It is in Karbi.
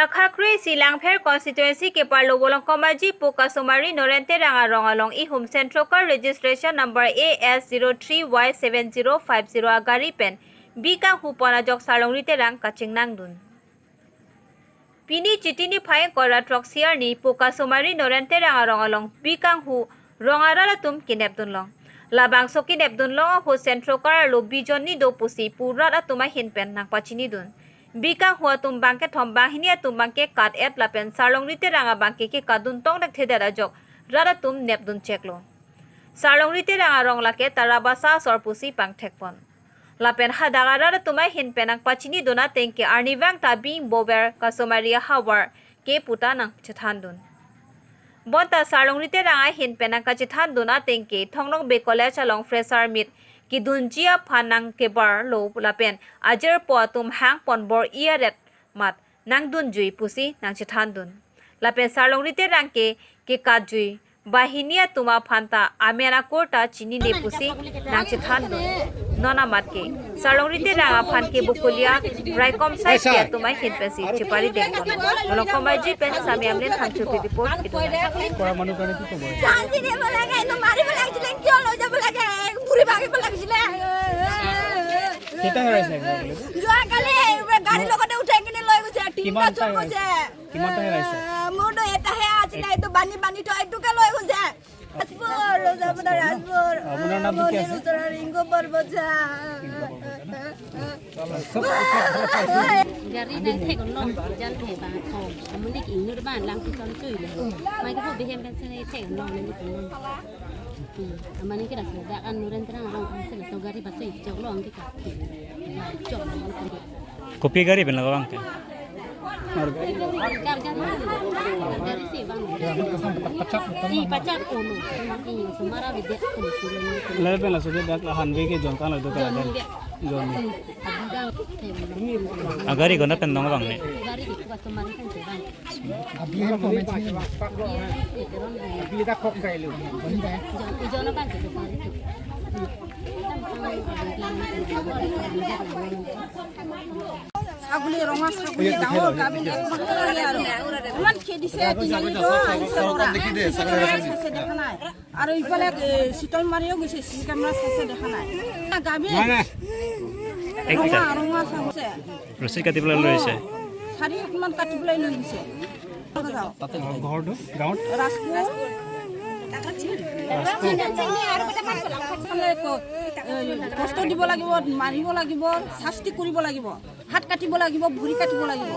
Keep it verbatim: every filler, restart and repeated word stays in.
Khakhre si Langpher constituency keparlo Volongkom Aji pu Kasomari Noren Terang arong along ihum Central Car registration number A S zero three Y seven zero five zero agari pen bi kanghu pon ajok Sarlongri Terang kachingnangdun. Pini Chiti niphai ingkoi ra throksi arni pu Kasomari Noren Terang arong along bi kanghu rong arat atum kenepdunlong. Labangso kenepdunlong ahut Central Car arlo bi jonni do pusi pu rat atum ahin pen nangpachinidun. Bi kanghu atum bangkethom banghini atum bangke kat-et lapen Sarlongri Terang abangke kekatdun tong dekthedet ajok rat atum nepdun cheklo. Sarlongri Terang arong lake Tarabasa asor pusi pangthekpon. Lapen hadak arat atum ahin pen nangpachinidun ateng ke arnivang ta bi ingbover Kasomari ahavar ke puta nangchethandun. Bonta Sarlongri Terang ahin pen nangkachethandun ateng ke Thong Nokbe College along fresher meet kedunji aphan nangkebarlo lapen ajirpo atum hangpon bor-i aret mat nangdunjui pusi nangchethandun. Lapen Sarlongri Terang ke kekatjui banghini atum aphan ta amen akur ta chinine pusi nangchethandun. Non amat ke Sarlongri Terang aphan ke Bokolia raikom side ke atum ahin pensi chepari dengpon. Volongkom Aji pen Sami Amlen Thangchopi report, Idona. কৰা মানুহ কাৰণে কি ক'ব? জান দিব লাগে, এইটো মাৰিব লাগিছিলে, কিয় লৈ যাব লাগে? ঘূৰি ভাগিব লাগিছিলে। কেইটা হেৰাইছে আপোনালোকে? যোৱাকালি গাড়ীৰ লগতে উঠাই কিনে লৈ গৈছে, তিনিটা কিমানটা চুৰ হেৰাইছে? কৰিছে। কিমানটা হেৰাইছে? আহ, মোৰতো এটাহে আছিলে, এইটো বান্ধি বান্ধি থৈ এইটোকে লৈ গৈছে। ৰাজপুৰ, ৰজাপদা ৰাজপুৰ। আপোনাৰ নামটো কি মন্দিৰ আছে? ওচৰৰ ৰিংকু বৰবজা। Gari nai thek long jan thek ba thong. Amunik inur ban lang tu chon chui le. Mai ko behem kan sene thek long ni tu long. Hmm. Amani kira sudah kan Noren Terang arong kan sene so gari basa chok long ke ka. Chok long ke. Kopi gari pen lake bang ke? Karja na. Karja ri si bang. I pachak kono. I sumara bide kono si long. Lake pen laso ke dak la hanve ke jongkang lo do ka. Jong. Agari ko na pen dong bang ne. Agari ko ba sumari kan se bang. Abi hem comment ni. Abi ta khok kai lo. Ijon, ijon bang ke sari tu. Saguli ronga saguli dangor gabi ek bang lagi aro. Iman khedi se tini do, ahi se lora. Sese dekha nai. Aro ipale, eh, Sitalmariyo guse C C camera sese dekha nai. Gabi. Ronga, ronga saguse. ৰছী কাটিবলৈ লৈছে। চাৰি হাতমান কাটিবলৈ লৈ গৈছে। তাতে ঘৰটো গাঁৱত? ৰাজপুৰ। মানে ক-, এ, কষ্ট দিব লাগিব, মাৰিব লাগিব, শাস্তি কৰিব লাগিব, হাত কাটিব লাগিব, ভৰি কাটিব লাগিব।